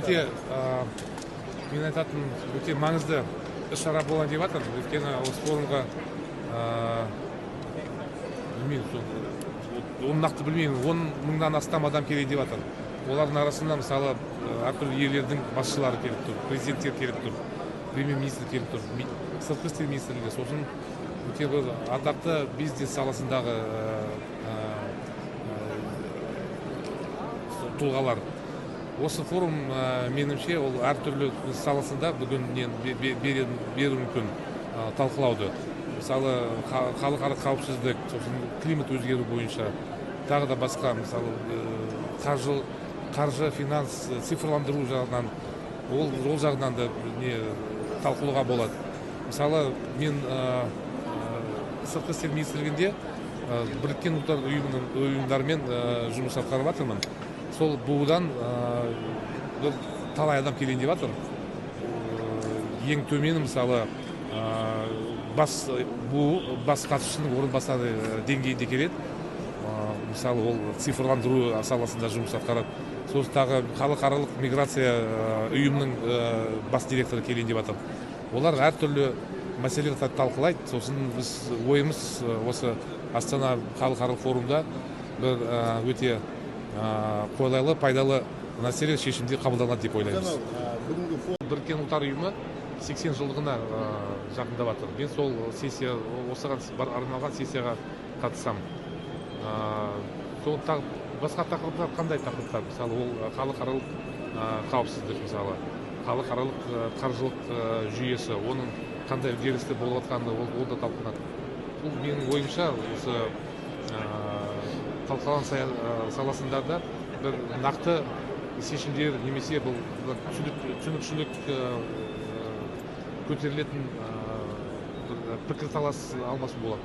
Өте, мен айтатын, өте маңызды іс-шара болайын деп жатыр. Өйткені осы форумға, білмеймін, оны нақты білмеймін, 10 мыңнан астам адам келейін деп жатыр. Олардың арасында, мысалы, әртүрлі елдердің басшылары келіп тұр, президенттер келіп тұр, премьер-министр келіп тұр, сыртқы істер министрлігі, сосын өте бір атақты бизнес саласындағы тұлғалар. Осы форум, меніңше, ол әртүрлі саласында бүгін беруі мүмкін талқылауды. Мысалы, халықаралық қауіпсіздік, сосын климат өзгеру бойынша, тағы да басқа, мысалы, қаржы, финанс, цифрландыру жағынан, ол жағынан да талқылауға болады. Мысалы, мен сыртқы істер министрлігінде Біріккен Ұлттар Ұйымының ұйымдарымен жұмыс атқарып жатырмын. Сол БҰҰ-дан бір талай адам келейін деп жатыр. Ең төмені, мысалы, бас БҰҰ бас хатшысының орынбасары деңгейінде келеді. Мысалы, ол цифрландыру саласында жұмыс атқарады. Сосын тағы халықаралық миграция ұйымының бас директоры келейін деп жатыр. Олар әртүрлі мәселелерді талқылайды. Сосын біз ойымыз осы Астана халықаралық форумда бір өте қолайлы, пайдалы нәрселер, шешімдер қабылданады деп ойлаймыз. Біріккен Ұлттар Ұйымы 80 жылдығына жақындап жатыр. Мен сол сессия, осыған арналған сессияға қатысамын. Сол басқа тақырыптар қандай тақырыптар? Мысалы, ол халықаралық қауіпсіздік, мысалы, халықаралық қаржылық жүйесі, оның қандай үдерісті болып жатқаны, ол да талқыланады. Бұл менің ойымша осы талқылаған саласында да бір нақты шешімдер немесе бұл түсінікшілік көтерілетін бір пікірталас алмасу болады.